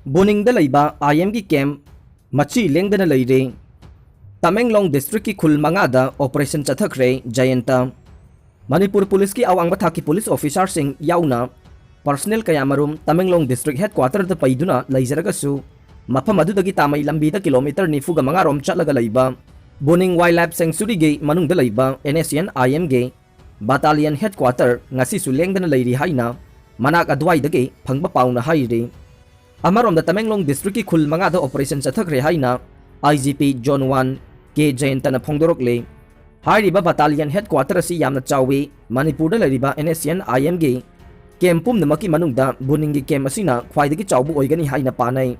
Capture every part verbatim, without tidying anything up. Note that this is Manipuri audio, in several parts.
ꯕꯨꯅꯤꯡꯗ ꯂꯩꯕ ꯑꯥꯏ ꯑꯦꯝꯒꯤ ꯀꯦꯝ ꯃꯆꯤ ꯂꯦꯡꯗꯅ ꯂꯩꯔꯦ꯫ ꯇꯃꯦꯡꯂꯣꯡ ꯗꯤꯁꯇ꯭ꯔꯤꯛꯀꯤ ꯈꯨꯜ ꯃꯉꯥꯗ ꯑꯣꯄꯔꯦꯁꯟ ꯆꯠꯊꯈ꯭ꯔꯦ꯫ ꯖꯌꯟꯇ꯫ ꯃꯅꯤꯄꯨꯔ ꯄꯨꯂꯤꯁꯀꯤ ꯑꯋꯥꯡꯕ ꯊꯥꯛꯀꯤ ꯄꯨꯂꯤꯁ ꯑꯣꯐꯤꯁꯥꯔꯁꯤꯡ ꯌꯥꯎꯅ ꯄꯔꯁꯅꯦꯜ ꯀꯌꯥꯃꯔꯨꯝ ꯇꯃꯦꯡꯂꯣꯡ ꯗꯤꯁꯇ꯭ꯔꯤꯛ ꯍꯦꯗꯀ꯭ꯋꯥꯇꯔꯗ ꯄꯩꯗꯨꯅ ꯂꯩꯖꯔꯒꯁꯨ, ꯃꯐꯝ ꯑꯗꯨꯗꯒꯤ ꯇꯥꯃꯩ ꯂꯝꯕꯤꯗ ꯀꯤꯂꯣꯃꯤꯇꯔ ꯅꯤꯐꯨꯒ ꯃꯉꯥ ꯔꯣꯝ ꯆꯠꯂꯒ ꯂꯩꯕ ꯕꯨꯅꯤꯡ ꯋꯥꯏꯜ ꯂꯥꯏꯐ ꯁꯦꯡꯆꯨꯔꯤꯒꯤ ꯃꯅꯨꯡꯗ ꯂꯩꯕ ꯑꯦꯟ ꯑꯦꯁ ꯁꯤ ꯑꯦꯟ ꯑꯥꯏ ꯑꯦꯝꯒꯤ ꯕꯥꯇꯥꯂꯤꯌꯟ ꯍꯦꯗꯀ꯭ꯋꯥꯇꯔ ꯉꯁꯤꯁꯨ ꯂꯦꯡꯗꯅ ꯂꯩꯔꯤ ꯍꯥꯏꯅ ꯃꯅꯥꯛ ꯑꯗꯨꯋꯥꯏꯗꯒꯤ ꯐꯪꯕ ꯄꯥꯎꯅ ꯍꯥꯏꯔꯤ꯫ ꯑꯃꯔꯣꯝꯗ ꯇꯃꯦꯡꯂꯣꯡ ꯗꯤꯁꯇ꯭ꯔꯤꯛꯀꯤ ꯈꯨꯜ ꯃꯉꯥꯗ ꯑꯣꯄꯔꯦꯁꯟ ꯆꯠꯊꯈ꯭ꯔꯦ ꯍꯥꯏꯅ ꯑꯥꯏ ꯖꯤ ꯄꯤ ꯖꯣꯟ ꯋꯥꯟ ꯀꯦ ꯖꯌꯟꯇꯅ ꯐꯣꯡꯗꯣꯔꯛꯂꯤ꯫ ꯍꯥꯏꯔꯤꯕ ꯕꯥꯇꯥꯂꯤꯌꯟ ꯍꯦꯗꯀ꯭ꯋꯥꯇꯔ ꯑꯁꯤ ꯌꯥꯝꯅ ꯆꯥꯎꯏ꯫ ꯃꯅꯤꯄꯨꯔꯗ ꯂꯩꯔꯤꯕ ꯑꯦꯟ ꯑꯦꯁ ꯁꯤ ꯑꯦꯟ ꯑꯥꯏ ꯑꯦꯝꯒꯤ ꯀꯦꯝ ꯄꯨꯝꯅꯃꯛꯀꯤ ꯃꯅꯨꯡꯗ ꯕꯨꯅꯤꯡꯒꯤ ꯀꯦꯝ ꯑꯁꯤꯅ ꯈ꯭ꯋꯥꯏꯗꯒꯤ ꯆꯥꯎꯕ ꯑꯣꯏꯒꯅꯤ ꯍꯥꯏꯅ ꯄꯥꯅꯩ꯫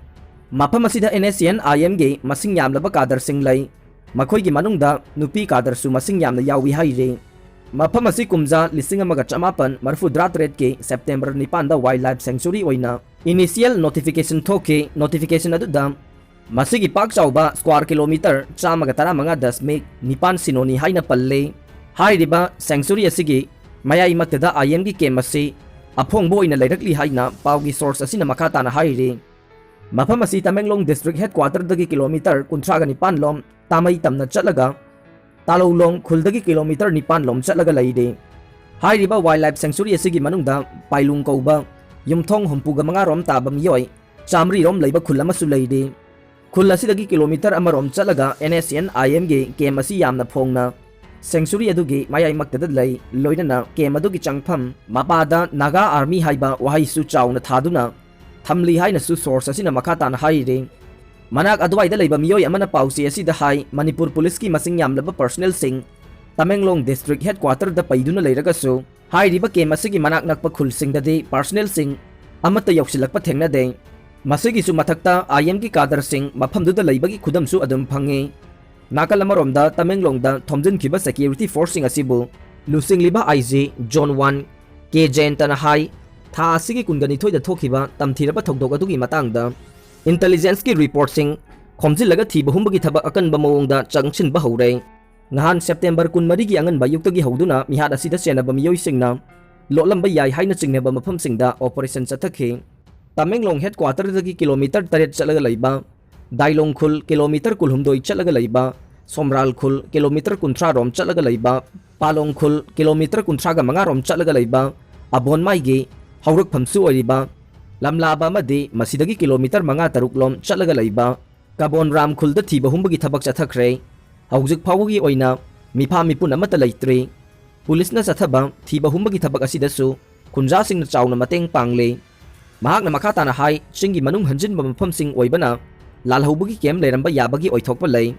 ꯃꯐꯝ ꯑꯁꯤꯗ ꯑꯦꯟ ꯑꯦꯁ ꯁꯤ ꯑꯦꯟ ꯑꯥꯏ ꯑꯦꯝꯒꯤ ꯃꯁꯤꯡ ꯌꯥꯝꯂꯕ ꯀꯥꯗꯔꯁꯤꯡ ꯂꯩ꯫ ꯃꯈꯣꯏꯒꯤ ꯃꯅꯨꯡꯗ ꯅꯨꯄꯤ ꯀꯥꯗꯔꯁꯨ ꯃꯁꯤꯡ ꯌꯥꯝꯅ ꯌꯥꯎꯏ ꯍꯥꯏꯔꯤ꯫ ꯃꯐꯝ ꯑꯁꯤ ꯀꯨꯝꯖꯥ ꯂꯤꯁꯤꯡ ꯑꯃꯒ ꯆꯃꯥꯄꯟ ꯃꯔꯤꯐꯨꯇꯔꯥ ꯇꯔꯦꯠꯀꯤ ꯁꯦꯞꯇꯦꯝꯕꯔ ꯅꯤꯄꯥꯟꯗ ꯋꯥꯏꯜ ꯂꯥꯏꯐ ꯁꯦꯡꯆꯨꯔꯤ ꯑꯣꯏꯅ ꯏꯅꯤꯁꯤꯌꯦꯜ ꯅꯣꯇꯤꯐꯤꯀꯦꯁꯟ ꯊꯣꯛꯈꯤ꯫ ꯅꯣꯇꯤꯐꯤꯀꯦꯁꯟ ꯑꯗꯨꯗ ꯃꯁꯤꯒꯤ ꯄꯥꯛ ꯆꯥꯎꯕ ꯁ꯭ꯀ꯭ꯋꯥꯔ ꯀꯤꯂꯣꯃꯤꯇꯔ ꯆꯥꯝꯃꯒ ꯇꯔꯥꯃꯉꯥ ꯗꯁꯃꯤꯛ ꯅꯤꯄꯥꯟ ꯁꯤꯅꯣꯅꯤ ꯍꯥꯏꯅ ꯄꯜꯂꯤ꯫ ꯍꯥꯏꯔꯤꯕ ꯁꯦꯡꯆꯨꯔꯤ ꯑꯁꯤꯒꯤ ꯃꯌꯥꯏ ꯃꯛꯇꯗ ꯑꯥꯏ ꯑꯦꯝꯒꯤ ꯀꯦꯝ ꯑꯁꯤ ꯑꯐꯣꯡꯕ ꯑꯣꯏꯅ ꯂꯩꯔꯛꯂꯤ ꯍꯥꯏꯅ ꯄꯥꯎꯒꯤ ꯁꯣꯔꯁ ꯑꯁꯤꯅ ꯃꯈꯥ ꯇꯥꯅ ꯍꯥꯏꯔꯤ꯫ ꯃꯐꯝ ꯑꯁꯤ ꯇꯃꯦꯡꯂꯣꯡ ꯗꯤꯁꯇ꯭ꯔꯤꯛ ꯍꯦꯗꯀ꯭ꯋꯥꯇꯔꯗꯒꯤ ꯀꯤꯂꯣꯃꯤꯇꯔ ꯀꯨꯟꯊ꯭ꯔꯥꯒ ꯅꯤꯄꯥꯟ ꯂꯣꯝ ꯇꯥꯃꯩ ꯇꯝꯅ ꯆꯠꯂꯒ ꯇꯥꯂꯧꯂꯣꯡ ꯈꯨꯜꯗꯒꯤ ꯀꯤꯂꯣꯃꯤꯇꯔ ꯅꯤꯄꯥꯟ ꯂꯣꯝ ꯆꯠꯂꯒ ꯂꯩꯔꯤ꯫ ꯍꯥꯏꯔꯤꯕ ꯋꯥꯏꯜ ꯂꯥꯏꯐ ꯁꯦꯡꯆꯨꯔꯤ ꯑꯁꯤꯒꯤ ꯃꯅꯨꯡꯗ ꯄꯥꯏꯂꯨꯡ ꯀꯧꯕ ꯌꯨꯝꯊꯣꯡ ꯍꯨꯝꯐꯨꯒ ꯃꯉꯥ ꯔꯣꯝ ꯇꯥꯕ ꯃꯤꯑꯣꯏ ꯆꯥꯃꯔꯤ ꯔꯣꯝ ꯂꯩꯕ ꯈꯨꯜ ꯑꯃꯁꯨ ꯂꯩꯔꯤ꯫ ꯈꯨꯜ ꯑꯁꯤꯗꯒꯤ ꯀꯤꯂꯣꯃꯤꯇꯔ ꯑꯃꯔꯣꯝ ꯆꯠꯂꯒ ꯑꯦꯟ ꯑꯦꯁ ꯁꯤ ꯑꯦꯟ ꯑꯥꯏ ꯑꯦꯝꯒꯤ ꯀꯦꯝ ꯑꯁꯤ ꯌꯥꯝꯅ ꯐꯣꯡꯅ ꯁꯦꯡꯆꯨꯔꯤ ꯑꯗꯨꯒꯤ ꯃꯌꯥꯏꯃꯛꯇꯗ ꯂꯩ, ꯂꯣꯏꯅꯅ ꯀꯦꯝ ꯑꯗꯨꯒꯤ ꯆꯪꯐꯝ ꯃꯄꯥꯗ ꯅꯥꯒꯥ ꯑꯥꯔꯃꯤ ꯍꯥꯏꯕ ꯋꯥꯍꯩꯁꯨ ꯆꯥꯎꯅ ꯊꯥꯗꯨꯅ ꯊꯝꯂꯤ ꯍꯥꯏꯅꯁꯨ ꯁꯣꯔꯁ ꯑꯁꯤꯅ ꯃꯈꯥ ꯇꯥꯅ ꯍꯥꯏꯔꯤ꯫ ꯃꯅꯥꯛ ꯑꯗꯨꯋꯥꯏꯗ ꯂꯩꯕ ꯃꯤꯑꯣꯏ ꯑꯃꯅ ꯄꯥꯎꯆꯦ ꯑꯁꯤꯗ ꯍꯥꯏ, ꯃꯅꯤꯄꯨꯔ ꯄꯨꯂꯤꯁꯀꯤ ꯃꯁꯤꯡ ꯌꯥꯝꯂꯕ ꯄꯔꯁꯅꯦꯜꯁꯤꯡ ꯇꯃꯦꯡꯂꯣꯡ ꯗꯤꯁꯇ꯭ꯔꯤꯛ ꯍꯦꯗꯀ꯭ꯋꯥꯇꯔꯗ ꯄꯩꯗꯨꯅ ꯂꯩꯔꯒꯁꯨ, ꯍꯥꯏꯔꯤꯕ ꯀꯦꯝ ꯑꯁꯤꯒꯤ ꯃꯅꯥꯛ ꯅꯛꯄ ꯈꯨꯜꯁꯤꯡꯗꯗꯤ ꯄꯔꯁꯅꯦꯜꯁꯤꯡ ꯑꯃꯠꯇ ꯌꯧꯁꯤꯜꯂꯛꯄ ꯊꯦꯡꯅꯗꯦ꯫ ꯃꯁꯤꯒꯤꯁꯨ ꯃꯊꯛꯇ ꯑꯥꯏ ꯑꯦꯝꯒꯤ ꯀꯥꯗꯔꯁꯤꯡ ꯃꯐꯝꯗꯨꯗ ꯂꯩꯕꯒꯤ ꯈꯨꯗꯝꯁꯨ ꯑꯗꯨꯝ ꯐꯪꯉꯤ꯫ ꯅꯥꯀꯜ ꯑꯃꯔꯣꯝꯗ ꯇꯃꯦꯡꯂꯣꯡꯗ ꯊꯣꯝꯖꯤꯟꯈꯤꯕ ꯁꯦꯀ꯭ꯌꯨꯔꯤꯇꯤ ꯐꯣꯔꯁꯁꯤꯡ ꯑꯁꯤꯕꯨ ꯂꯨꯆꯤꯡꯂꯤꯕ ꯑꯥꯏ ꯖꯤ ꯖꯣꯟ ꯋꯥꯟ ꯀꯦ ꯖꯌꯟꯇꯅ ꯍꯥꯏ, ꯊꯥ ꯑꯁꯤꯒꯤ ꯀꯨꯟꯒ ꯅꯤꯊꯣꯏꯗ ꯊꯣꯛꯈꯤꯕ ꯇꯝꯊꯤꯔꯕ ꯊꯧꯗꯣꯛ ꯑꯗꯨꯒꯤ ꯃꯇꯥꯡꯗ ꯏꯟꯇꯦꯂꯤꯖꯦꯟꯁꯀꯤ ꯔꯤꯄꯣꯔꯠꯁꯤꯡ ꯈꯣꯝꯖꯤꯜꯂꯒ ꯊꯤꯕ ꯍꯨꯝꯕꯒꯤ ꯊꯕꯛ ꯑꯀꯟꯕ ꯃꯑꯣꯡꯗ ꯆꯪꯁꯤꯟꯕ ꯍꯧꯔꯦ꯫ ꯅꯍꯥꯟ ꯁꯦꯞꯇꯦꯝꯕꯔ ꯀꯨꯟꯃꯔꯤꯒꯤ ꯑꯉꯟꯕ ꯑꯌꯨꯛꯇꯒꯤ ꯍꯧꯗꯨꯅ ꯃꯤꯍꯥꯠ ꯑꯁꯤꯗ ꯆꯦꯟꯅꯕ ꯃꯤꯑꯣꯏꯁꯤꯡꯅ ꯂꯣꯠꯂꯝꯕ ꯌꯥꯏ ꯍꯥꯏꯅ ꯆꯤꯡꯅꯕ ꯃꯐꯝꯁꯤꯡꯗ ꯑꯣꯄꯔꯦꯁꯟ ꯆꯠꯊꯈꯤ꯫ ꯇꯃꯦꯡꯂꯣꯡ headquarterꯗꯒꯤ kilometre ꯇꯔꯦꯠ ꯆꯠꯂꯒ ꯂꯩꯕ, ꯗꯥꯏꯂꯣꯡ ꯈꯨꯜ kilometre ꯀꯨꯟꯍꯨꯝꯗꯣꯏ ꯆꯠꯂꯒ ꯂꯩꯕ, ꯁꯣꯝꯔꯥꯜ ꯈꯨꯜ kilometre ꯀꯨꯟꯊ꯭ꯔꯥ ꯔꯣꯝ ꯆꯠꯂꯒ ꯂꯩꯕ, ꯄꯥꯂꯣꯡ ꯈꯨꯜ kilometre ꯀꯨꯟꯊ꯭ꯔꯥꯒ ꯃꯉꯥ ꯔꯣꯝ ꯆꯠꯂꯒ ꯂꯩꯕ, ꯑꯕꯣꯟꯃꯥꯏꯒꯤ ꯍꯧꯔꯛꯐꯝꯁꯨ ꯑꯣꯏꯔꯤꯕ ꯂꯝꯂꯥꯕ ꯑꯃꯗꯤ ꯃꯁꯤꯗꯒꯤ kilometre ꯃꯉꯥ ꯇꯔꯨꯛ ꯂꯣꯝ ꯆꯠꯂꯒ ꯂꯩꯕ ꯀꯕꯣꯟ ꯔꯥꯝ ꯈꯨꯜꯗ ꯊꯤꯕ ꯍꯨꯝꯕꯒꯤ ꯊꯕꯛ ꯆꯠꯊꯈ꯭ꯔꯦ꯫ ꯍꯧꯖꯤꯛ ꯐꯥꯎꯕꯒꯤ ꯑꯣꯏꯅ ꯃꯤꯐꯥ ꯃꯤꯄꯨꯟ ꯑꯃꯠꯇ ꯂꯩꯇ꯭ꯔꯤ꯫ ꯄꯨꯂꯤꯁꯅ ꯆꯠꯊꯕ ꯊꯤꯕ ꯍꯨꯝꯕꯒꯤ ꯊꯕꯛ ꯑꯁꯤꯗꯁꯨ ꯈꯨꯟꯖꯥꯁꯤꯡꯅ ꯆꯥꯎꯅ ꯃꯇꯦꯡ ꯄꯥꯡꯂꯦ꯫ ꯃꯍꯥꯛꯅ ꯃꯈꯥ ꯇꯥꯅ ꯍꯥꯏ, ꯆꯤꯡꯒꯤ ꯃꯅꯨꯡ ꯍꯟꯖꯤꯟꯕ ꯃꯐꯝꯁꯤꯡ ꯑꯣꯏꯕꯅ ꯂꯥꯜꯍꯧꯕꯒꯤ camp ꯂꯩꯔꯝꯕ ꯌꯥꯕꯒꯤ ꯑꯣꯏꯊꯣꯛꯄ ꯂꯩ꯫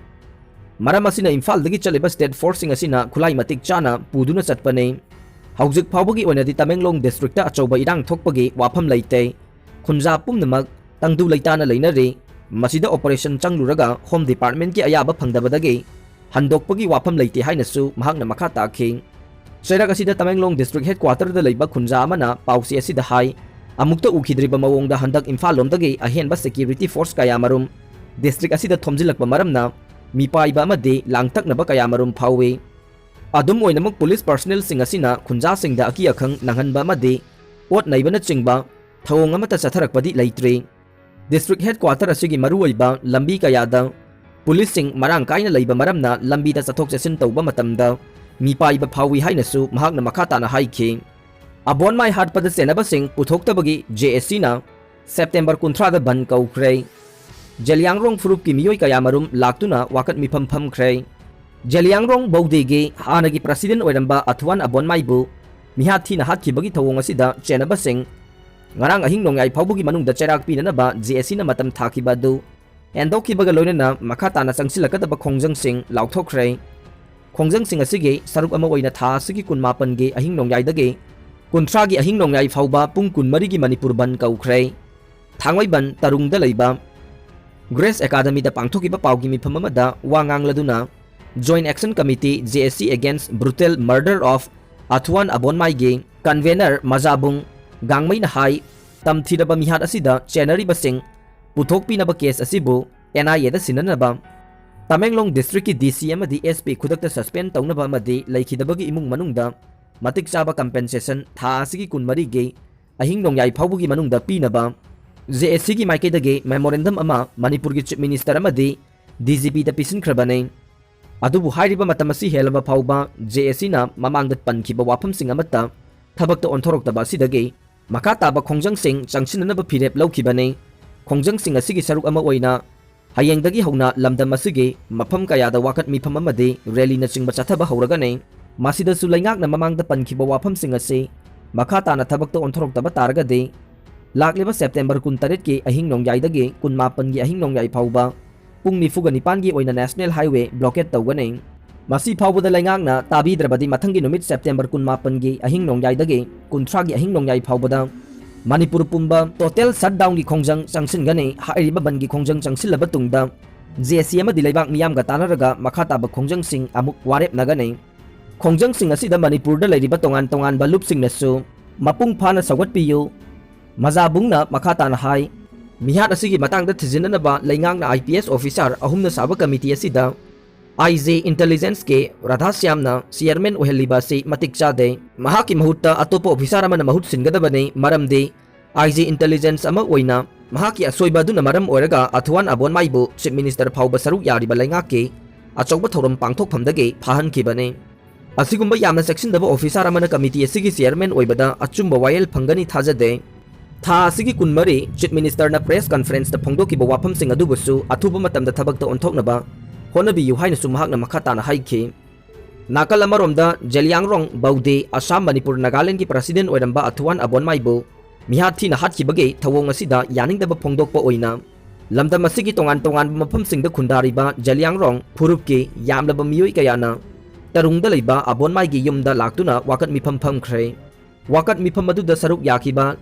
ꯃꯔꯝ ꯑꯁꯤꯅ ꯏꯝꯐꯥꯜꯗꯒꯤ ꯆꯠꯂꯤꯕ state forceꯁꯤꯡ ꯑꯁꯤꯅ ꯈꯨꯠꯂꯥꯏ ꯃꯇꯤꯛ ꯆꯥꯅ ꯄꯨꯗꯨꯅ ꯆꯠꯄꯅꯤ꯫ ꯍꯧꯖꯤꯛ ꯐꯥꯎꯕꯒꯤ ꯑꯣꯏꯅꯗꯤ ꯇꯃꯦꯡꯂꯣꯡ districtꯇ ꯑꯆꯧꯕ ꯏꯔꯥꯡ ꯊꯣꯛꯄꯒꯤ ꯋꯥꯐꯝ ꯂꯩꯇꯦ꯫ ꯈꯨꯟꯖꯥ ꯄꯨꯝꯅꯃꯛ ꯇꯪꯗꯨ ꯂꯩꯇꯥꯅ ꯂꯩꯅꯔꯤ꯫ ꯃꯁꯤꯗ operation ꯆꯪꯂꯨꯔꯒ Home Departmentꯀꯤ ꯑꯌꯥꯕ ꯐꯪꯗꯕꯗꯒꯤ ꯍꯟꯗꯣꯛꯄꯒꯤ ꯋꯥꯐꯝ ꯂꯩꯇꯦ ꯍꯥꯏꯅꯁꯨ ꯃꯍꯥꯛꯅ ꯃꯈꯥ ꯇꯥꯈꯤ꯫ ꯆꯩꯔꯛ ꯑꯁꯤꯗ ꯇꯃꯦꯡꯂꯣꯡ district headquarterꯗ ꯂꯩꯕ ꯈꯨꯟꯖꯥ ꯑꯃꯅ ꯄꯥꯎꯆꯦ ꯑꯁꯤꯗ ꯍꯥꯏ, ꯑꯃꯨꯛꯇ ꯎꯈꯤꯗ꯭ꯔꯤꯕ ꯃꯑꯣꯡꯗ ꯍꯟꯗꯛ ꯏꯝꯐꯥꯜ ꯂꯣꯝꯗꯒꯤ ꯑꯍꯦꯟꯕ security force ꯀꯌꯥꯃꯔꯨꯝ district ꯑꯁꯤꯗ ꯊꯣꯝꯖꯤꯜꯂꯛꯄ ꯃꯔꯝꯅ ꯃꯤꯄꯥꯏꯕ ꯑꯃꯗꯤ ꯂꯥꯡꯇꯛꯅꯕ ꯀꯌꯥꯃꯔꯨꯝ ꯐꯥꯎꯏ꯫ ꯑꯗꯨꯝ ꯑꯣꯏꯅꯃꯛ police personnelꯁꯤꯡ ꯑꯁꯤꯅ ꯈꯨꯟꯖꯥꯁꯤꯡꯗ ꯑꯀꯤ ꯑꯈꯪ ꯅꯪꯍꯟꯕ ꯑꯃꯗꯤ ꯑꯣꯠ ꯅꯩꯕꯅꯆꯤꯡꯕ ꯊꯧꯑꯣꯡ ꯑꯃꯠꯇ ꯆꯠꯊꯔꯛꯄꯗꯤ ꯂꯩꯇ꯭ꯔꯤ꯫ District headquarter ꯑꯁꯤꯒꯤ ꯃꯔꯨꯑꯣꯏꯕ ꯂꯝꯕꯤ ꯀꯌꯥꯗ ꯄꯨꯂꯤꯁꯁꯤꯡ ꯃꯔꯥꯡ ꯀꯥꯏꯅ ꯂꯩꯕ ꯃꯔꯝꯅ ꯂꯝꯕꯤꯗ ꯆꯠꯊꯣꯛ ꯆꯠꯁꯤꯟ ꯇꯧꯕ ꯃꯇꯝꯗ ꯃꯤꯄꯥꯏꯕ ꯐꯥꯎꯏ ꯍꯥꯏꯅꯁꯨ ꯃꯍꯥꯛꯅ ꯃꯈꯥ ꯇꯥꯅ ꯍꯥꯏꯈꯤ꯫ ꯑꯕꯣꯟꯃꯥꯏ ꯍꯥꯠꯄꯗ ꯆꯦꯟꯅꯕꯁꯤꯡ ꯄꯨꯊꯣꯛꯇꯕꯒꯤ JACꯅ September ꯀꯨꯟꯊ꯭ꯔꯥꯗ ꯕꯟ ꯀꯧꯈ꯭ꯔꯦ꯫ ꯖꯦꯂꯤꯌꯥꯡꯔꯣꯡ ꯐꯨꯔꯨꯞꯀꯤ ꯃꯤꯑꯣꯏ ꯀꯌꯥꯃꯔꯨꯝ ꯂꯥꯛꯇꯨꯅ ꯋꯥꯀꯠ ꯃꯤꯐꯝ ꯐꯝꯈ꯭ꯔꯦ꯫ ꯖꯦꯂꯤꯌꯥꯡꯔꯣꯡ ꯕꯧꯗꯦꯒꯤ ꯍꯥꯟꯅꯒꯤ president ꯑꯣꯏꯔꯝꯕ ꯑꯊꯨꯋꯥꯟ ꯑꯕꯣꯟꯃꯥꯏꯕꯨ ꯃꯤꯍꯥꯠ ꯊꯤꯅ ꯍꯥꯠꯈꯤꯕꯒꯤ ꯊꯧꯑꯣꯡ ꯑꯁꯤꯗ ꯆꯦꯟꯅꯕꯁꯤꯡ ꯉꯔꯥꯡ ꯑꯍꯤꯡ ꯅꯣꯡꯌꯥꯏ ꯐꯥꯎꯕꯒꯤ ꯃꯅꯨꯡꯗ ꯆꯩꯔꯥꯛ ꯄꯤꯅꯅꯕ JACꯅ ꯃꯇꯝ ꯊꯥꯈꯤꯕ ꯑꯗꯨ ꯍꯦꯟꯗꯣꯛꯈꯤꯕꯒ ꯂꯣꯏꯅꯅ ꯃꯈꯥ ꯇꯥꯅ ꯆꯪꯁꯤꯜꯂꯛꯀꯗꯕ ꯈꯣꯡꯖꯪꯁꯤꯡ ꯂꯥꯎꯊꯣꯛꯈ꯭ꯔꯦ꯫ ꯈꯣꯡꯖꯪꯁꯤꯡ ꯑꯁꯤꯒꯤ ꯁꯔꯨꯛ ꯑꯃ ꯑꯣꯏꯅ ꯊꯥ ꯑꯁꯤꯒꯤ ꯀꯨꯟꯃꯥꯄꯟꯒꯤ ꯑꯍꯤꯡ ꯅꯣꯡꯌꯥꯏꯗꯒꯤ ꯀꯨꯟꯊ꯭ꯔꯥꯒꯤ ꯑꯍꯤꯡ ꯅꯣꯡꯌꯥꯏ ꯐꯥꯎꯕ ꯄꯨꯡ ꯀꯨꯟꯃꯔꯤꯒꯤ ꯃꯅꯤꯄꯨꯔ ꯕꯟ ꯀꯧꯈ꯭ꯔꯦ꯫ ꯊꯥꯡꯃꯩꯕꯟ ꯇꯔꯨꯡꯗ ꯂꯩꯕ Grace Academyꯗ ꯄꯥꯡꯊꯣꯛꯈꯤꯕ ꯄꯥꯎꯒꯤ ꯃꯤꯐꯝ ꯑꯃꯗ ꯋꯥ ꯉꯥꯡꯂꯗꯨꯅ Joint Action Committee JAC against brutal murder of ꯑꯊꯨꯋꯥꯟ ꯑꯕꯣꯟꯃꯥꯏꯒꯤ convener ꯃꯖꯥꯕꯨꯡ ꯒꯥꯡꯃꯩꯅ ꯍꯥꯏ, ꯇꯝꯊꯤꯔꯕ ꯃꯤꯍꯥꯠ ꯑꯁꯤꯗ ꯆꯦꯟꯅꯔꯤꯕꯁꯤꯡ ꯄꯨꯊꯣꯛꯄꯤꯅꯕ case ꯑꯁꯤꯕꯨ NIAꯗ ꯁꯤꯟꯅꯅꯕ ꯇꯃꯦꯡꯂꯣꯡ districtꯀꯤ DC ꯑꯃꯗꯤ SP ꯈꯨꯗꯛꯇ suspend ꯇꯧꯅꯕ ꯑꯃꯗꯤ ꯂꯩꯈꯤꯗꯕꯒꯤ ꯏꯃꯨꯡ ꯃꯅꯨꯡꯗ ꯃꯇꯤꯛ ꯆꯥꯕ compensation ꯊꯥ ꯑꯁꯤꯒꯤ ꯀꯨꯟꯃꯔꯤꯒꯤ ꯑꯍꯤꯡ ꯅꯣꯡꯌꯥꯏ ꯐꯥꯎꯕꯒꯤ ꯃꯅꯨꯡꯗ ꯄꯤꯅꯕ ꯖꯦ ꯑꯦ ꯁꯤꯒꯤ ꯃꯥꯏꯀꯩꯗꯒꯤ ꯃꯦꯃꯣꯔꯦꯟꯗꯝ ꯑꯃ ꯃꯅꯤꯄꯨꯔꯒꯤ ꯆꯤꯐ ꯃꯤꯅꯤꯁꯇꯔ ꯑꯃꯗꯤ ꯗꯤ ꯖꯤ ꯄꯤꯗ ꯄꯤꯁꯤꯟꯈ꯭ꯔꯕꯅꯤ꯫ ꯑꯗꯨꯕꯨ ꯍꯥꯏꯔꯤꯕ ꯃꯇꯝ ꯑꯁꯤ ꯍꯦꯜꯂꯕ ꯐꯥꯎꯕ ꯖꯦ ꯑꯦ ꯁꯤꯅ ꯃꯃꯥꯡꯗ ꯄꯟꯈꯤꯕ ꯋꯥꯐꯝꯁꯤꯡ ꯑꯃꯠꯇ ꯊꯕꯛꯇ ꯑꯣꯟꯊꯣꯔꯛꯇꯕ ꯑꯁꯤꯗꯒꯤ ꯃꯈꯥ ꯇꯥꯕ ꯈꯣꯡꯖꯪꯁꯤꯡ ꯆꯪꯁꯤꯟꯅꯅꯕ ꯐꯤꯔꯦꯞ ꯂꯧꯈꯤꯕꯅꯤ꯫ ꯈꯣꯡꯖꯪꯁꯤꯡ ꯑꯁꯤꯒꯤ ꯁꯔꯨꯛ ꯑꯃ ꯑꯣꯏꯅ ꯍꯌꯦꯡꯗꯒꯤ ꯍꯧꯅ ꯂꯝꯗꯝ ꯑꯁꯤꯒꯤ ꯃꯐꯝ ꯀꯌꯥꯗ ꯋꯥꯀꯠ ꯃꯤꯐꯝ ꯑꯃꯗꯤ ꯔꯦꯂꯤꯅꯆꯤꯡꯕ ꯆꯠꯊꯕ ꯍꯧꯔꯒꯅꯤ꯫ ꯃꯁꯤꯗꯁꯨ ꯂꯩꯉꯥꯛꯅ ꯃꯃꯥꯡꯗ ꯄꯟꯈꯤꯕ ꯋꯥꯐꯝꯁꯤꯡ ꯑꯁꯤ ꯃꯈꯥ ꯇꯥꯅ ꯊꯕꯛꯇ ꯑꯣꯟꯊꯣꯔꯛꯇꯕ ꯇꯥꯔꯒꯗꯤ ꯂꯥꯛꯂꯤꯕ ꯁꯦꯞꯇꯦꯝꯕꯔ ꯀꯨꯟꯇꯔꯦꯠꯀꯤ ꯑꯍꯤꯡ ꯅꯣꯡꯌꯥꯏꯗꯒꯤ ꯀꯨꯟꯃꯥꯄꯟꯒꯤ ꯑꯍꯤꯡ ꯅꯣꯡꯌꯥꯏ ꯐꯥꯎꯕ ꯄꯨꯡ ꯅꯤꯐꯨꯒ ꯅꯤꯄꯥꯟꯒꯤ ꯑꯣꯏꯅ ꯅꯦꯁꯅꯦꯜ ꯍꯥꯏꯋꯦ ꯕ꯭ꯂꯣꯀꯦꯠ ꯇꯧꯒꯅꯤ꯫ ꯃꯁꯤ ꯐꯥꯎꯕꯗ ꯂꯩꯉꯥꯛꯅ ꯇꯥꯕꯤꯗ꯭ꯔꯕꯗꯤ ꯃꯊꯪꯒꯤ ꯅꯨꯃꯤꯠ ꯁꯦꯞꯇꯦꯝꯕꯔ ꯀꯨꯟꯃꯥꯄꯟꯒꯤ ꯑꯍꯤꯡ ꯅꯣꯡꯌꯥꯏꯗꯒꯤ ꯀꯨꯟꯊ꯭ꯔꯥꯒꯤ ꯑꯍꯤꯡ ꯅꯣꯡꯌꯥꯏ ꯐꯥꯎꯕꯗ ꯃꯅꯤꯄꯨꯔ ꯄꯨꯝꯕ ꯇꯣꯇꯦꯜ ꯁꯠꯗꯥꯎꯟꯒꯤ ꯈꯣꯡꯖꯪ ꯆꯪꯁꯤꯟꯒꯅꯤ꯫ ꯍꯥꯏꯔꯤꯕ ꯕꯟꯒꯤ ꯈꯣꯡꯖꯪ ꯆꯪꯁꯤꯜꯂꯕ ꯇꯨꯡꯗ ꯖꯦ ꯑꯦ ꯁꯤ ꯑꯃꯗꯤ ꯂꯩꯕꯥꯛ ꯃꯤꯌꯥꯝꯒ ꯇꯥꯟꯅꯔꯒ ꯃꯈꯥ ꯇꯥꯕ ꯈꯣꯡꯖꯪꯁꯤꯡ ꯑꯃꯨꯛ ꯋꯥꯔꯦꯞꯅꯒꯅꯤ꯫ ꯈꯣꯡꯖꯪꯁꯤꯡ ꯑꯁꯤꯗ ꯃꯅꯤꯄꯨꯔꯗ ꯂꯩꯔꯤꯕ ꯇꯣꯉꯥꯟ ꯇꯣꯉꯥꯟꯕ ꯂꯨꯞꯁꯤꯡꯅꯁꯨ ꯃꯄꯨꯡ ꯐꯥꯅ ꯁꯧꯒꯠꯄꯤꯌꯨ꯫ ꯃꯖꯥꯕꯨꯡꯅ ꯃꯈꯥ ꯇꯥꯅ ꯍꯥꯏ, ꯃꯤꯍꯥꯠ ꯑꯁꯤꯒꯤ ꯃꯇꯥꯡꯗ ꯊꯤꯖꯤꯟꯅꯅꯕ ꯂꯩꯉꯥꯛꯅ ꯑꯥꯏ ꯄꯤ ꯑꯦꯁ ꯑꯣꯐꯤꯁꯥꯔ ꯑꯍꯨꯝꯅ ꯁꯥꯕ ꯀꯃꯤꯇꯤ ꯑꯁꯤꯗ ꯑꯥꯏ ꯖꯦ ꯏꯟꯇꯦꯂꯤꯖꯦꯟꯁ ꯀꯦ ꯔꯥꯙꯥꯁ꯭ꯌꯥꯝꯅ ꯆꯤꯌꯔꯃꯦꯟ ꯑꯣꯏꯍꯜꯂꯤꯕ ꯑꯁꯤ ꯃꯇꯤꯛ ꯆꯥꯗꯦ꯫ ꯃꯍꯥꯛꯀꯤ ꯃꯍꯨꯠꯇ ꯑꯇꯣꯞꯄ ꯑꯣꯐꯤꯁꯥꯔ ꯑꯃꯅ ꯃꯍꯨꯠ ꯁꯤꯟꯒꯗꯕꯅꯤ, ꯃꯔꯝꯗꯤ ꯑꯥꯏ ꯖꯦ ꯏꯟꯇꯦꯂꯤꯖꯦꯟꯁ ꯑꯃ ꯑꯣꯏꯅ ꯃꯍꯥꯛꯀꯤ ꯑꯁꯣꯏꯕ ꯑꯗꯨꯅ ꯃꯔꯝ ꯑꯣꯏꯔꯒ ꯑꯊꯨꯋꯥꯟ ꯑꯕꯣꯟꯃꯥꯏꯕꯨ ꯆꯤꯐ ꯃꯤꯅꯤꯁꯇꯔ ꯐꯥꯎꯕ ꯁꯔꯨꯛ ꯌꯥꯔꯤꯕ ꯂꯩꯉꯥꯛꯀꯤ ꯑꯆꯧꯕ ꯊꯧꯔꯝ ꯄꯥꯡꯊꯣꯛꯐꯝꯗꯒꯤ ꯐꯥꯍꯟꯈꯤꯕꯅꯤ꯫ ꯑꯁꯤꯒꯨꯝꯕ ꯌꯥꯝꯅ ꯆꯦꯛꯁꯤꯟꯗꯕ ꯑꯣꯐꯤꯁꯥꯔ ꯑꯃꯅ ꯀꯃꯤꯇꯤ ꯑꯁꯤꯒꯤ ꯆꯤꯌꯔꯃꯦꯟ ꯑꯣꯏꯕꯗ ꯑꯆꯨꯝꯕ ꯋꯥꯌꯦꯜ ꯐꯪꯒꯅꯤ ꯊꯥꯖꯗꯦ꯫ ꯊꯥ ꯑꯁꯤꯒꯤ ꯀꯨꯟꯃꯔꯤ ꯆꯤꯐ ꯃꯤꯅꯤꯁꯇꯔꯅ ꯄ꯭ꯔꯦꯁ ꯀꯟꯐꯔꯦꯟꯁꯇ ꯐꯣꯡꯗꯣꯛꯈꯤꯕ ꯋꯥꯐꯝꯁꯤꯡ ꯑꯗꯨꯕꯨꯁꯨ ꯑꯊꯨꯕ ꯃꯇꯝꯗ ꯊꯕꯛꯇ ꯑꯣꯟꯊꯣꯛꯅꯕ ꯍꯣꯠꯅꯕꯤꯌꯨ ꯍꯥꯏꯅꯁꯨ ꯃꯍꯥꯛꯅ ꯃꯈꯥ ꯇꯥꯅ ꯍꯥꯏꯈꯤ꯫ ꯅꯥꯀꯜ ꯑꯃꯔꯣꯝꯗ ꯖꯦꯂꯤꯌꯥꯡꯔꯣꯡ ꯕꯧꯗꯦ, ꯑꯁꯥꯝ, ꯃꯅꯤꯄꯨꯔ, ꯅꯥꯒꯥꯂꯦꯟꯗꯒꯤ ꯄ꯭ꯔꯁꯤꯗꯦꯟ ꯑꯣꯏꯔꯝꯕ ꯑꯊꯨꯋꯥꯟ ꯑꯕꯣꯟꯃꯥꯏꯕꯨ ꯃꯤꯍꯥꯠ ꯊꯤꯅ ꯍꯥꯠꯈꯤꯕꯒꯤ ꯊꯧꯑꯣꯡ ꯑꯁꯤꯗ ꯌꯥꯅꯤꯡꯗꯕ ꯐꯣꯡꯗꯣꯛꯄ ꯑꯣꯏꯅ ꯂꯝꯗꯝ ꯑꯁꯤꯒꯤ ꯇꯣꯉꯥꯟ ꯇꯣꯉꯥꯟꯕ ꯃꯐꯝꯁꯤꯡꯗ ꯈꯨꯟꯗꯥꯔꯤꯕ ꯖꯦꯂꯤꯌꯥꯡꯔꯣꯡ ꯐꯨꯔꯨꯞꯀꯤ ꯌꯥꯝꯂꯕ ꯃꯤꯑꯣꯏ ꯀꯌꯥꯅ ꯇꯔꯨꯡꯗ ꯂꯩꯕ ꯑꯕꯣꯟꯃꯥꯏꯒꯤ ꯌꯨꯝꯗ ꯂꯥꯛꯇꯨꯅ ꯋꯥꯀꯠ ꯃꯤꯐꯝ ꯐꯝꯈ꯭ꯔꯦ꯫ ꯋꯥꯀꯠ ꯃꯤꯐꯝ ꯑꯗꯨꯗ ꯁꯔꯨꯛ ꯌꯥꯈꯤꯕ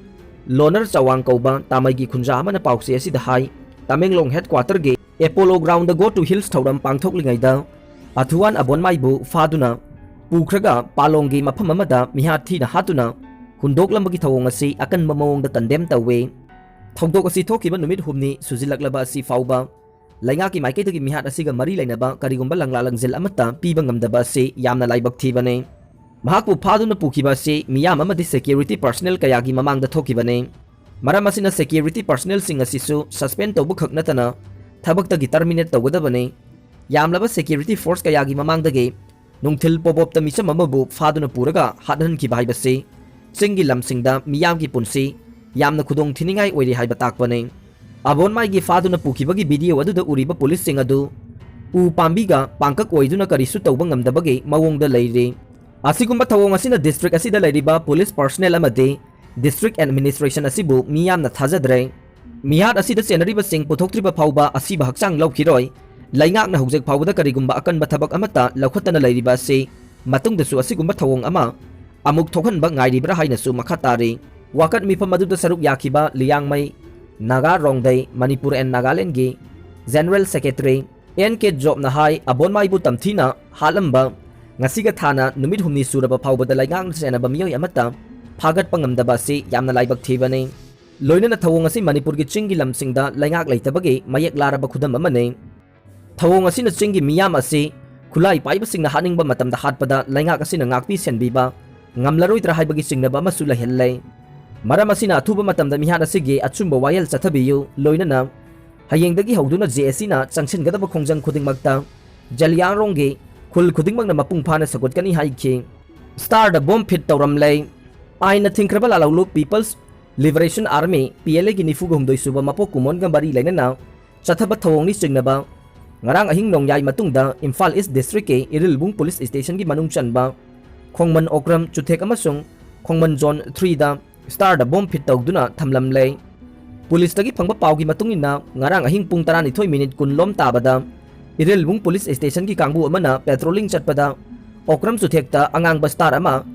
ꯂꯣꯅꯔ ꯆꯋꯥꯡ ꯀꯧꯕ ꯇꯥꯃꯩꯒꯤ ꯈꯨꯟꯖꯥ ꯑꯃꯅ ꯄꯥꯎꯆꯦ ꯑꯁꯤꯗ ꯍꯥꯏ, ꯇꯃꯦꯡꯂꯣꯡ ꯍꯦꯗꯀ꯭ꯋꯥꯇꯔꯒꯤ Apollo ground Go to Hills ꯊꯧꯔꯝ ꯄꯥꯡꯊꯣꯛꯂꯤꯉꯩꯗ ꯑꯊꯨꯋꯥꯟ ꯑꯕꯣꯟꯃꯥꯏꯕꯨ ꯐꯥꯗꯨꯅ ꯄꯨꯈ꯭ꯔꯒ ꯄꯥꯂꯣꯡꯒꯤ ꯃꯐꯝ ꯑꯃꯗ ꯃꯤꯍꯥꯠ ꯊꯤꯅ ꯍꯥꯠꯇꯨꯅ ꯍꯨꯟꯗꯣꯛꯂꯝꯕꯒꯤ ꯊꯧꯑꯣꯡ ꯑꯁꯤ ꯑꯀꯟꯕ ꯃꯑꯣꯡꯗ ꯀꯟꯗꯦꯝ ꯇꯧꯏ꯫ ꯊꯧꯗꯣꯛ ꯑꯁꯤ ꯊꯣꯛꯈꯤꯕ ꯅꯨꯃꯤꯠ ꯍꯨꯝꯅꯤ ꯁꯨꯖꯤꯜꯂꯛꯂꯕ ꯑꯁꯤ ꯐꯥꯎꯕ ꯂꯩꯉꯥꯛꯀꯤ ꯃꯥꯏꯀꯩꯗꯒꯤ ꯃꯤꯍꯥꯠ ꯑꯁꯤꯒ ꯃꯔꯤ ꯂꯩꯅꯕ ꯀꯔꯤꯒꯨꯝꯕ ꯂꯪꯂꯥ ꯂꯪꯖꯤꯜ ꯑꯃꯠꯇ ꯄꯤꯕ ꯉꯝꯗꯕ ꯑꯁꯤ ꯌꯥꯝꯅ ꯂꯥꯏꯕꯛ ꯊꯤꯕꯅꯤ꯫ ꯃꯍꯥꯛꯄꯨ ꯐꯥꯗꯨꯅ ꯄꯨꯈꯤꯕ ꯑꯁꯤ ꯃꯤꯌꯥꯝ ꯑꯃꯗꯤ security personnel ꯀꯌꯥꯒꯤ ꯃꯃꯥꯡꯗ ꯊꯣꯛꯈꯤꯕꯅꯤ꯫ ꯃꯔꯝ ꯑꯁꯤꯅ security personnelꯁꯤꯡ ꯑꯁꯤꯁꯨ suspend ꯇꯧꯕ ꯈꯛ ꯅꯠꯇꯅ ꯊꯕꯛꯇꯒꯤ terminate ꯇꯧꯒꯗꯕꯅꯤ꯫ ꯌꯥꯝꯂꯕ security force ꯀꯌꯥꯒꯤ ꯃꯃꯥꯡꯗꯒꯤ ꯅꯨꯡꯊꯤꯜ ꯄꯣꯕꯣꯞꯇ ꯃꯤꯆꯝ ꯑꯃꯕꯨ ꯐꯥꯗꯨꯅ ꯄꯨꯔꯒ ꯍꯥꯠꯍꯟꯈꯤꯕ ꯍꯥꯏꯕꯁꯤ ꯆꯤꯡꯒꯤ ꯂꯝꯁꯤꯡꯗ ꯃꯤꯌꯥꯝꯒꯤ ꯄꯨꯟꯁꯤ ꯌꯥꯝꯅ ꯈꯨꯗꯣꯡ ꯊꯤꯅꯤꯡꯉꯥꯏ ꯑꯣꯏꯔꯤ ꯍꯥꯏꯕ ꯇꯥꯛꯄꯅꯤ꯫ ꯑꯕꯣꯟꯃꯥꯏꯒꯤ ꯐꯥꯗꯨꯅ ꯄꯨꯈꯤꯕꯒꯤ video ꯑꯗꯨꯗ ꯎꯔꯤꯕ ꯄꯨꯂꯤꯁꯁꯤꯡ ꯑꯗꯨ ꯎ ꯄꯥꯝꯕꯤꯒ ꯄꯥꯡꯀꯛ ꯑꯣꯏꯗꯨꯅ ꯀꯔꯤꯁꯨ ꯇꯧꯕ ꯉꯝꯗꯕꯒꯤ ꯃꯑꯣꯡꯗ ꯂꯩꯔꯤ꯫ ꯑꯁꯤꯒꯨꯝꯕ ꯊꯧꯑꯣꯡ ꯑꯁꯤꯅ district ꯑꯁꯤꯗ ꯂꯩꯔꯤꯕ police personnel ꯑꯃꯗꯤ district administration ꯑꯁꯤꯕꯨ ꯃꯤꯌꯥꯝꯅ ꯊꯥꯖꯗ꯭ꯔꯦ꯫ ꯃꯤꯍꯥꯠ ꯑꯁꯤꯗ ꯆꯦꯟꯅꯔꯤꯕꯁꯤꯡ ꯄꯨꯊꯣꯛꯇ꯭ꯔꯤꯕ ꯐꯥꯎꯕ ꯑꯁꯤꯕ ꯍꯛꯆꯥꯡ ꯂꯧꯈꯤꯔꯣꯏ꯫ ꯂꯩꯉꯥꯛꯅ ꯍꯧꯖꯤꯛ ꯐꯥꯎꯕꯗ ꯀꯔꯤꯒꯨꯝꯕ ꯑꯀꯟꯕ ꯊꯕꯛ ꯑꯃꯠꯇ ꯂꯧꯈꯠꯇꯅ ꯂꯩꯔꯤꯕ ꯑꯁꯤ ꯃꯇꯨꯡꯗꯁꯨ ꯑꯁꯤꯒꯨꯝꯕ ꯊꯧꯑꯣꯡ ꯑꯃ ꯑꯃꯨꯛ ꯊꯣꯛꯍꯟꯕ ꯉꯥꯏꯔꯤꯕ꯭ꯔꯥ ꯍꯥꯏꯅꯁꯨ ꯃꯈꯥ ꯇꯥꯔꯤ꯫ ꯋꯥꯀꯠ ꯃꯤꯐꯝ ꯑꯗꯨꯗ ꯁꯔꯨꯛ ꯌꯥꯈꯤꯕ ꯂꯤꯌꯥꯡꯃꯩ, ꯅꯥꯒꯥ ꯔꯣꯡꯗꯩ, ꯃꯅꯤꯄꯨꯔ and ꯅꯥꯒꯥꯂꯦꯟꯒꯤ General Secretary ꯑꯦꯟ ꯀꯦ ꯖꯣꯕꯅ ꯍꯥꯏ, ꯑꯕꯣꯟꯃꯥꯏꯕꯨ ꯇꯝꯊꯤꯅ ꯍꯥꯠꯂꯝꯕ ꯉꯁꯤꯒ ꯊꯥꯅ ꯅꯨꯃꯤꯠ ꯍꯨꯝꯅꯤ ꯁꯨꯔꯕ ꯐꯥꯎꯕꯗ ꯂꯩꯉꯥꯛꯅ ꯆꯦꯟꯅꯕ ꯃꯤꯑꯣꯏ ꯑꯃꯠꯇ ꯐꯥꯒꯠꯄ ꯉꯝꯗꯕ ꯑꯁꯤ ꯌꯥꯝꯅ ꯂꯥꯏꯕꯛ ꯊꯤꯕꯅꯤ꯫ ꯂꯣꯏꯅꯅ ꯊꯧꯑꯣꯡ ꯑꯁꯤ ꯃꯅꯤꯄꯨꯔꯒꯤ ꯆꯤꯡꯒꯤ ꯂꯝꯁꯤꯡꯗ ꯂꯩꯉꯥꯛ ꯂꯩꯇꯕꯒꯤ ꯃꯌꯦꯛ ꯂꯥꯔꯕ ꯈꯨꯗꯝ ꯑꯃꯅꯤ꯫ ꯊꯧꯑꯣꯡ ꯑꯁꯤꯅ ꯆꯤꯡꯒꯤ ꯃꯤꯌꯥꯝ ꯑꯁꯤ ꯈꯨꯠꯂꯥꯏ ꯄꯥꯏꯕꯁꯤꯡꯅ ꯍꯥꯠꯅꯤꯡꯕ ꯃꯇꯝꯗ ꯍꯥꯠꯄꯗ ꯂꯩꯉꯥꯛ ꯑꯁꯤꯅ ꯉꯥꯛꯄꯤ ꯁꯦꯟꯕꯤꯕ ꯉꯝꯂꯔꯣꯏꯗ꯭ꯔꯥ ꯍꯥꯏꯕꯒꯤ ꯆꯤꯡꯅꯕ ꯑꯃꯁꯨ ꯂꯩꯍꯜꯂꯦ꯫ ꯃꯔꯝ ꯑꯁꯤꯅ ꯑꯊꯨꯕ ꯃꯇꯝꯗ ꯃꯤꯍꯥꯠ ꯑꯁꯤꯒꯤ ꯑꯆꯨꯝꯕ ꯋꯥꯌꯦꯜ ꯆꯠꯊꯕꯤꯌꯨ, ꯂꯣꯏꯅꯅ ꯍꯌꯦꯡꯗꯒꯤ ꯍꯧꯗꯨꯅ ꯖꯦ ꯑꯦ ꯁꯤꯅ ꯆꯪꯁꯤꯟꯒꯗꯕ ꯈꯣꯡꯖꯪ ꯈꯨꯗꯤꯡꯃꯛꯇ ꯖꯂꯤꯌꯥꯡꯔꯣꯡꯒꯤ ꯈꯨꯜ ꯈꯨꯗꯤꯡꯃꯛꯅ ꯃꯄꯨꯡ ꯐꯥꯅ ꯁꯧꯒꯠꯀꯅꯤ ꯍꯥꯏꯈꯤ꯫ ꯁ꯭ꯇꯥꯔꯗ ꯕꯣꯝ ꯐꯤꯠ ꯇꯧꯔꯝꯂꯦ꯫ ꯑꯥꯏꯟꯅ ꯊꯤꯡꯈ꯭ꯔꯕ ꯂꯥꯂꯧꯂꯨꯞ People's Liberation Army, P L ꯑꯦꯒꯤ ꯅꯤꯐꯨꯒ ꯍꯨꯝꯗꯣꯏ ꯁꯨꯕ ꯃꯄꯣꯛ ꯀꯨꯝꯑꯣꯟꯒ ꯃꯔꯤ ꯂꯩꯅꯅ ꯆꯠꯊꯕ ꯊꯧꯑꯣꯡꯅꯤ ꯆꯤꯡꯅꯕ ꯉꯔꯥꯡ ꯑꯍꯤꯡ ꯅꯣꯡꯌꯥꯏ ꯃꯇꯨꯡꯗ ꯏꯝꯐꯥꯜ ꯏꯁ ꯗꯤꯁꯇ꯭ꯔꯤꯛꯀꯤ ꯏꯔꯤꯜꯕꯨꯡ ꯄꯨꯂꯤꯁ ꯁ꯭ꯇꯦꯁꯟꯒꯤ ꯃꯅꯨꯡ ꯆꯟꯕ ꯈꯣꯡꯃꯟ ꯑꯣꯀ꯭ꯔꯝ ꯆꯨꯊꯦꯛ ꯑꯃꯁꯨꯡ ꯈꯣꯡꯃꯟ ꯖꯣꯟ ꯊ꯭ꯔꯤꯗ ꯁ꯭ꯇꯥꯔꯗ ꯕꯣꯝ ꯐꯤꯠ ꯇꯧꯗꯨꯅ ꯊꯝꯂꯝꯂꯦ꯫ ꯄꯨꯂꯤꯁꯇꯒꯤ ꯐꯪꯕ ꯄꯥꯎꯒꯤ ꯃꯇꯨꯡ ꯏꯟꯅ, ꯉꯔꯥꯡ ꯑꯍꯤꯡ ꯄꯨꯡ ꯇꯔꯥꯅꯤꯊꯣꯏ ꯃꯤꯅꯤꯠ ꯀꯨꯟ ꯂꯣꯝ ꯇꯥꯕꯗ ꯏꯔꯤꯜꯕꯨꯡ ꯄꯨꯂꯤꯁ ꯁ꯭ꯇꯦꯁꯟꯒꯤ ꯀꯥꯡꯕꯨ ꯑꯃꯅ ꯄꯦꯇ꯭ꯔꯣꯂꯤꯡ ꯆꯠꯄꯗ ꯑꯣꯀ꯭ꯔꯝ ꯆꯨꯊꯦꯛꯇ ꯑꯉꯥꯡꯕ ꯁ꯭ꯇꯥꯔ ꯑꯃ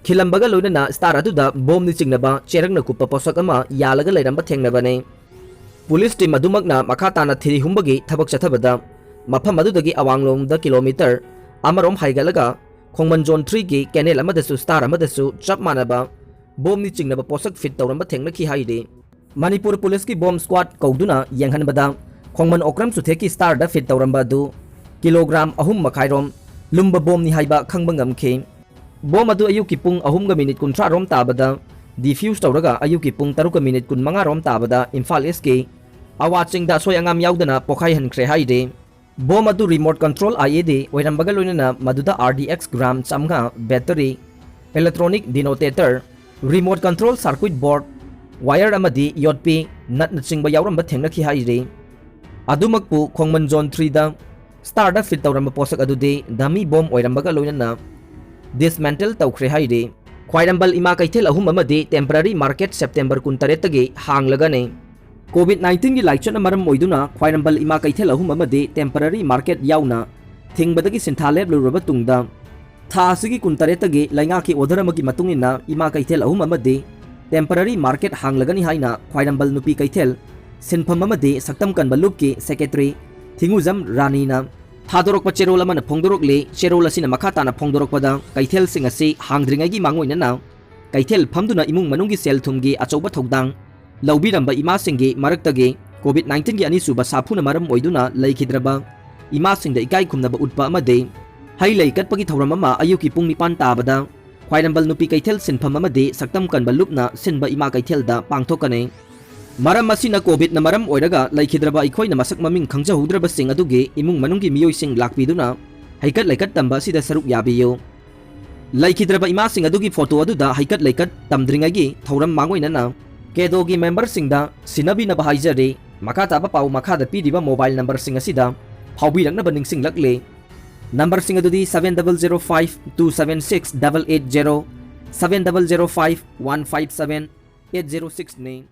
ꯈꯤꯜꯂꯝꯕꯒ ꯂꯣꯏꯅꯅ ꯁ꯭ꯇꯥꯔ ꯑꯗꯨꯗ ꯕꯣꯝꯅꯤ ꯆꯤꯡꯅꯕ ꯆꯦꯔꯪꯅ ꯀꯨꯞꯄ ꯄꯣꯠꯁꯛ ꯑꯃ ꯌꯥꯜꯂꯒ ꯂꯩꯔꯝꯕ ꯊꯦꯡꯅꯕꯅꯤ꯫ ꯄꯨꯂꯤꯁ ꯇꯤꯝ ꯑꯗꯨꯃꯛꯅ ꯃꯈꯥ ꯇꯥꯅ ꯊꯤꯔꯤ ꯍꯨꯝꯕꯒꯤ ꯊꯕꯛ ꯆꯠꯊꯕꯗ ꯃꯐꯝ ꯑꯗꯨꯗꯒꯤ ꯑꯋꯥꯡꯂꯣꯝꯗ ꯀꯤꯂꯣꯃꯤꯇꯔ ꯑꯃꯔꯣꯝ ꯍꯥꯏꯒꯠꯂꯒ ꯈꯣꯡꯃꯟ ꯖꯣꯟ ꯊ꯭ꯔꯤꯒꯤ ꯀꯦꯅꯦꯜ ꯑꯃꯗꯁꯨ ꯁ꯭ꯇꯥꯔ ꯑꯃꯗꯁꯨ ꯆꯞ ꯃꯥꯟꯅꯕ ꯕꯣꯝꯅꯤ ꯆꯤꯡꯅꯕ ꯄꯣꯠꯁꯛ ꯐꯤꯠ ꯇꯧꯔꯝꯕ ꯊꯦꯡꯅꯈꯤ ꯍꯥꯏꯔꯤ꯫ ꯃꯅꯤꯄꯨꯔ ꯄꯨꯂꯤꯁꯀꯤ ꯕꯣꯝ ꯁ꯭ꯀ꯭ꯋꯥꯗ ꯀꯧꯗꯨꯅ ꯌꯦꯡꯍꯟꯕꯗ ꯈꯣꯡꯃꯟ ꯑꯣꯀ꯭ꯔꯝ ꯆꯨꯊꯦꯛꯀꯤ ꯁ꯭ꯇꯥꯔꯗ ꯐꯤꯠ ꯇꯧꯔꯝꯕ ꯑꯗꯨ ꯀꯤꯂꯣꯒ꯭ꯔꯥꯝ ꯑꯍꯨꯝ ꯃꯈꯥꯏꯔꯣꯝ ꯂꯨꯝꯕ ꯕꯣꯝꯅꯤ ꯍꯥꯏꯕ ꯈꯪꯕ ꯉꯝꯈꯤ꯫ ꯕꯣꯝ ꯑꯗꯨ ꯑꯌꯨꯛꯀꯤ ꯄꯨꯡ ꯑꯍꯨꯝꯒ ꯃꯤꯅꯤꯠ ꯀꯨꯟꯊ꯭ꯔꯥ ꯔꯣꯝ ꯇꯥꯕꯗ ꯗꯤꯐ꯭ꯌꯨꯁ ꯇꯧꯔꯒ ꯑꯌꯨꯛꯀꯤ ꯄꯨꯡ ꯇꯔꯨꯛꯀ ꯃꯤꯅꯤꯠ ꯀꯨꯟꯃꯉꯥ ꯔꯣꯝ ꯇꯥꯕꯗ ꯏꯝꯐꯥꯜ ꯏꯁꯀꯤ ꯑꯋꯥ ꯆꯤꯡꯗ ꯑꯁꯣꯏ ꯑꯉꯥꯝ ꯌꯥꯎꯗꯅ ꯄꯣꯈꯥꯏꯍꯟꯈ꯭ꯔꯦ ꯍꯥꯏꯔꯤ꯫ ꯕꯣꯝ ꯑꯗꯨ remote control I E D ꯑꯣꯏꯔꯝꯕꯒ ꯂꯣꯏꯅꯅ ꯃꯗꯨꯗ ꯑꯥꯔ ꯗꯤ ꯑꯦꯛꯁ ꯒ꯭ꯔꯥꯝ ꯆꯥꯝꯃꯉꯥ, battery, electronic detonator, remote control circuit board, wire ꯑꯃꯗꯤ ꯌꯣꯠꯄꯤ, ꯅꯠꯅꯆꯤꯡꯕ ꯌꯥꯎꯔꯝꯕ ꯊꯦꯡꯅꯈꯤ ꯍꯥꯏꯔꯤ꯫ ꯑꯗꯨꯃꯛꯄꯨ ꯈꯣꯡꯃꯟ ꯖꯣꯟ ꯊ꯭ꯔꯤꯗ ꯁ꯭ꯇꯥꯔꯗ ꯐꯤꯠ ꯇꯧꯔꯝꯕ ꯄꯣꯠꯁꯛ ꯑꯗꯨꯗꯤ ꯗꯃꯤ ꯕꯣꯝ ꯑꯣꯏꯔꯝꯕꯒ ꯂꯣꯏꯅꯅ ꯗꯤꯁꯃꯦꯟꯇꯜ ꯇꯧꯈ꯭ꯔꯦ ꯍꯥꯏꯔꯤ꯫ ꯈ꯭ꯋꯥꯏꯔꯝꯕꯜ ꯏꯃꯥ ꯀꯩꯊꯦꯜ ꯑꯍꯨꯝ ꯑꯃꯗꯤ ꯇꯦꯝꯄꯔꯔꯤ ꯃꯥꯔꯀꯦꯠ ꯁꯦꯞꯇꯦꯝꯕꯔ ꯀꯨꯟꯇꯔꯦꯠꯇꯒꯤ ꯍꯥꯡꯂꯒꯅꯤ꯫ ꯀꯣꯚꯤꯗ ꯅꯥꯏꯟꯇꯤꯟꯒꯤ ꯂꯥꯏꯆꯠꯅ ꯃꯔꯝ ꯑꯣꯏꯗꯨꯅ ꯈ꯭ꯋꯥꯏꯔꯝꯕꯜ ꯏꯃꯥ ꯀꯩꯊꯦꯜ ꯑꯍꯨꯝ ꯑꯃꯗꯤ ꯇꯦꯝꯄꯔꯔꯤ ꯃꯥꯔꯀꯦꯠ ꯌꯥꯎꯅ ꯊꯤꯡꯕꯗꯒꯤ ꯁꯤꯟꯊꯥ ꯂꯦꯞꯂꯨꯔꯕ ꯇꯨꯡꯗ, ꯊꯥ ꯑꯁꯤꯒꯤ ꯀꯨꯟꯇꯔꯦꯠꯇꯒꯤ ꯂꯩꯉꯥꯛꯀꯤ ꯑꯣꯔꯗꯔ ꯑꯃꯒꯤ ꯃꯇꯨꯡ ꯏꯟꯅ ꯏꯃꯥ ꯀꯩꯊꯦꯜ ꯑꯍꯨꯝ ꯑꯃꯗꯤ ꯇꯦꯝꯄꯔꯔꯤ ꯃꯥꯔꯀꯦꯠ ꯍꯥꯡꯂꯒꯅꯤ ꯍꯥꯏꯅ ꯈ꯭ꯋꯥꯏꯔꯝꯕꯜ ꯅꯨꯄꯤ ꯀꯩꯊꯦꯜ ꯁꯤꯟꯐꯝ ꯑꯃꯗꯤ ꯁꯛꯇꯝ ꯀꯟꯕ ꯂꯨꯞꯀꯤ ꯁꯦꯀ꯭ꯔꯦꯇꯔꯤ ꯊꯤꯉꯨꯖꯝ ꯔꯥꯅꯤꯅ ꯊꯥꯗꯣꯔꯛꯄ ꯆꯦꯔꯣꯜ ꯑꯃꯅ ꯐꯣꯡꯗꯣꯔꯛꯂꯤ꯫ ꯆꯦꯔꯣꯜ ꯑꯁꯤꯅ ꯃꯈꯥ ꯇꯥꯅ ꯐꯣꯡꯗꯣꯔꯛꯄꯗ, ꯀꯩꯊꯦꯜꯁꯤꯡ ꯑꯁꯤ ꯍꯥꯡꯗ꯭ꯔꯤꯉꯩꯒꯤ ꯃꯥꯡꯑꯣꯏꯅꯅ ꯀꯩꯊꯦꯜ ꯐꯝꯗꯨꯅ ꯏꯃꯨꯡ ꯃꯅꯨꯡꯒꯤ ꯁꯦꯜ ꯊꯨꯝꯒꯤ ꯑꯆꯧꯕ ꯊꯧꯗꯥꯡ ꯂꯧꯕꯤꯔꯝꯕ ꯏꯃꯥꯁꯤꯡꯒꯤ ꯃꯔꯛꯇꯒꯤ ꯀꯣꯚꯤꯗ ꯅꯥꯏꯟꯇꯤꯟꯒꯤ ꯑꯅꯤꯁꯨꯕ ꯁꯥꯐꯨꯅ ꯃꯔꯝ ꯑꯣꯏꯗꯨꯅ ꯂꯩꯈꯤꯗ꯭ꯔꯕ ꯏꯃꯥꯁꯤꯡꯗ ꯏꯀꯥꯏ ꯈꯨꯝꯅꯕ ꯎꯠꯄ ꯑꯃꯗꯤ ꯍꯩ ꯂꯩ ꯀꯠꯄꯒꯤ ꯊꯧꯔꯝ ꯑꯃ ꯑꯌꯨꯛꯀꯤ ꯄꯨꯡ ꯅꯤꯄꯥꯟ ꯇꯥꯕꯗ ꯈ꯭ꯋꯥꯏꯔꯝꯕꯜ ꯅꯨꯄꯤ ꯀꯩꯊꯦꯜ ꯁꯤꯟꯐꯝ ꯑꯃꯗꯤ ꯁꯛꯇꯝ ꯀꯟꯕ ꯂꯨꯞꯅ ꯁꯤꯟꯕ ꯏꯃꯥ ꯀꯩꯊꯦꯜꯗ ꯄꯥꯡꯊꯣꯛꯀꯅꯤ꯫ ꯃꯔꯝ ꯑꯁꯤꯅ ꯀꯣꯚꯤꯗꯅ ꯃꯔꯝ ꯑꯣꯏꯔꯒ ꯂꯩꯈꯤꯗ꯭ꯔꯕ ꯑꯩꯈꯣꯏꯅ ꯃꯁꯛ ꯃꯃꯤꯡ ꯈꯪꯖꯍꯧꯗ꯭ꯔꯕꯁꯤꯡ ꯑꯗꯨꯒꯤ ꯏꯃꯨꯡ ꯃꯅꯨꯡꯒꯤ ꯃꯤꯑꯣꯏꯁꯤꯡ ꯂꯥꯛꯄꯤꯗꯨꯅ ꯍꯩꯀꯠ ꯂꯩꯀꯠ ꯇꯝꯕ ꯑꯁꯤꯗ ꯁꯔꯨꯛ ꯌꯥꯕꯤꯌꯨ꯫ ꯂꯩꯈꯤꯗ꯭ꯔꯕ ꯏꯃꯥꯁꯤꯡ ꯑꯗꯨꯒꯤ ꯐꯣꯇꯣ ꯑꯗꯨꯗ ꯍꯩꯀꯠ ꯂꯩꯀꯠ ꯇꯝꯗ꯭ꯔꯤꯉꯩꯒꯤ ꯊꯧꯔꯝ ꯃꯥꯡꯑꯣꯏꯅꯅ ꯀꯦꯗꯣꯒꯤ ꯃꯦꯝꯕꯔꯁꯤꯡꯗ ꯁꯤꯟꯅꯕꯤꯅꯕ ꯍꯥꯏꯖꯔꯤ꯫ ꯃꯈꯥ ꯇꯥꯕ ꯄꯥꯎ ꯃꯈꯥꯗ ꯄꯤꯔꯤꯕ ꯃꯣꯕꯥꯏꯜ ꯅꯝꯕꯔꯁꯤꯡ ꯑꯁꯤꯗ ꯐꯥꯎꯕꯤꯔꯛꯅꯕ ꯅꯤꯡꯁꯤꯡꯂꯛꯂꯤ꯫ ꯅꯝꯕꯔꯁꯤꯡ ꯑꯗꯨꯗꯤ seven double zero five two seven six double eight zero, seven double zero five one five seven eight zero six ꯅꯤ꯫